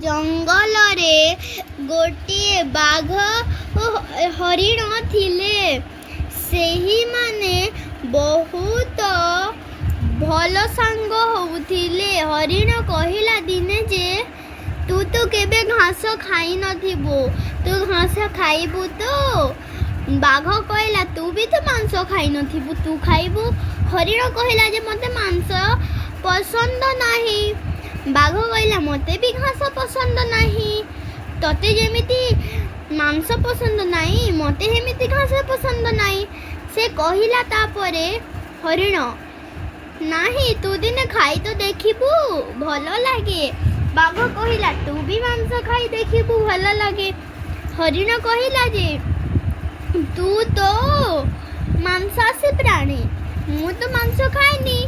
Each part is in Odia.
ଜଙ୍ଗଲରେ ଗୋଟିଏ ବାଘ ଓ ହରିଣ ଥିଲେ। ସେହିମାନେ ବହୁତ ଭଲ ସାଙ୍ଗ ହଉଥିଲେ। ହରିଣ କହିଲା ଦିନେ ଯେ, ତୁ ତ କେବେ ଘାସ ଖାଇନଥିବୁ, ତୁ ଘାସ ଖାଇବୁ ତ? ବାଘ କହିଲା, ତୁ ବି ତ ମାଂସ ଖାଇନଥିବୁ, ତୁ ଖାଇବୁ? ହରିଣ କହିଲା ଯେ, ମୋତେ ମାଂସ ପସନ୍ଦ ନାହିଁ। ବାଘ କହିଲା, ମୋତେ ବି ଘାସ ପସନ୍ଦ ନାହିଁ। ତତେ ଯେମିତି ମାଂସ ପସନ୍ଦ ନାହିଁ, ମୋତେ ସେମିତି ଘାସ ପସନ୍ଦ ନାହିଁ, ସେ କହିଲା। ତାପରେ ହରିଣ, ନାହିଁ, ତୁ ଦିନେ ଖାଇ ତ ଦେଖିବୁ, ଭଲ ଲାଗେ। ବାଘ କହିଲା, ତୁ ବି ମାଂସ ଖାଇ ଦେଖିବୁ, ଭଲ ଲାଗେ। ହରିଣ କହିଲା ଯେ, ତୁ ତ ମାଂସାଶୀ ପ୍ରାଣୀ, ମୁଁ ତ ମାଂସ ଖାଏନି।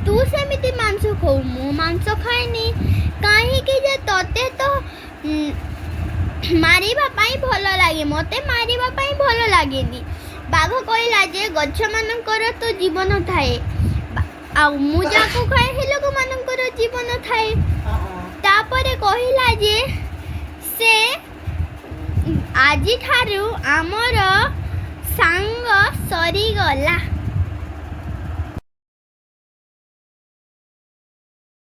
ତୁ ସେମିତି ମାଂସ ଖାଉ, ମୁଁ ମାଂସ ଖାଏନି। କାହିଁକି ଯେ ତତେ ତ ମାରିବା ପାଇଁ ଭଲ ଲାଗେ, ମୋତେ ମାରିବା ପାଇଁ ଭଲ ଲାଗେନି। ବାଘ କହିଲା ଯେ, ଗଛମାନଙ୍କର ତ ଜୀବନ ଥାଏ, ଆଉ ମୁଁ ଯାହାକୁ ଖାଏ ସେ ଲୋକମାନଙ୍କର ଜୀବନ ଥାଏ। ତାପରେ କହିଲା ଯେ ସେ, ଆଜିଠାରୁ ଆମର ସାଙ୍ଗ ସରିଗଲା।